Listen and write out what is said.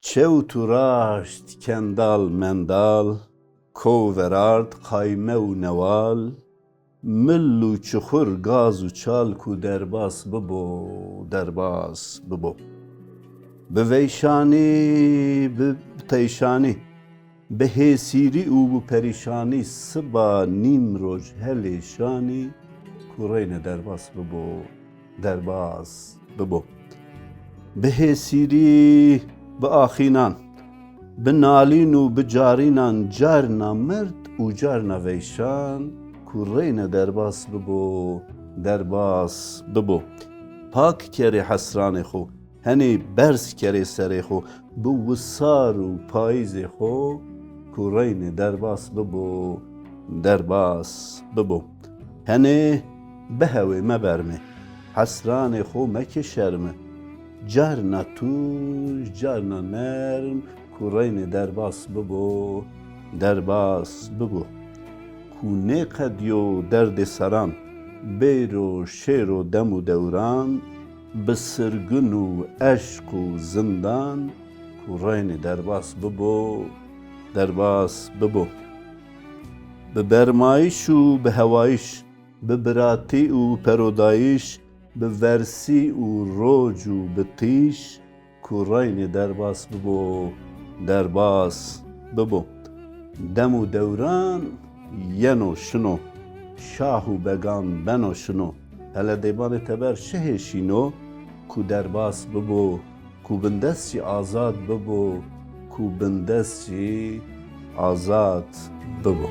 چەوت و ڕاشت کەنداڵ مەنداڵ، کۆ وەرارد قایمە و نەوال، مل و چخور گاز و چال کو دەرباس ببۆ دەرباس ببۆ. بە ڤەیشانی بە تەیشانی، بە هێسیری و بە پەریشانی سبا نیمرۆژ هەلێ شانی کو ڕێنە دەرباس ببۆ دەرباس ببۆ. بە هێسیری بە ئاخینان، بە نالین و بە جارینان جارنا مرد و جارنا ڤەیشان کو ڕێنە دەرباس ببۆ دەرباس ببۆ. پاک کەرێ حەسرانێ خۆ، هەنێ بەرز کەرێ سەرێ خۆ، بە وسار و پاییزێ خۆ کو ڕێنێ دەرباس ببۆ دەرباس ببۆ. هەنێ بهەوێ مەبەرمێ، حەسرانێ خۆ مەکێ شەرمێ، جارنا تووژ جارنا نەرم کو ڕێنێ دەرباس ببۆ دەرباس ببۆ. کو نێقەدیۆ دەردێ سەران، بێرۆ شێرۆ دەم و دەوران، بە سرگون و ئەشق و زندان کو ڕێنێ دەرباس ببۆ دەرباس ببۆ. بە بەرمایش و بە هەوایش، بە براتی و پەرۆدایش، بە ڤەرسی و ڕۆج و بە تیش کو ڕێنێ دەرباس ببۆ دەرباس ببۆ. دەم و دەوران یەنۆ شنۆ، شاه و بەگان بەنۆ شنۆ، هەلە دێبانێ تەبەر شهێ شینۆ کو دەرباس ببۆ کو بندەستی ئازاد ببۆ کو بندەستی ئازاد ببۆ.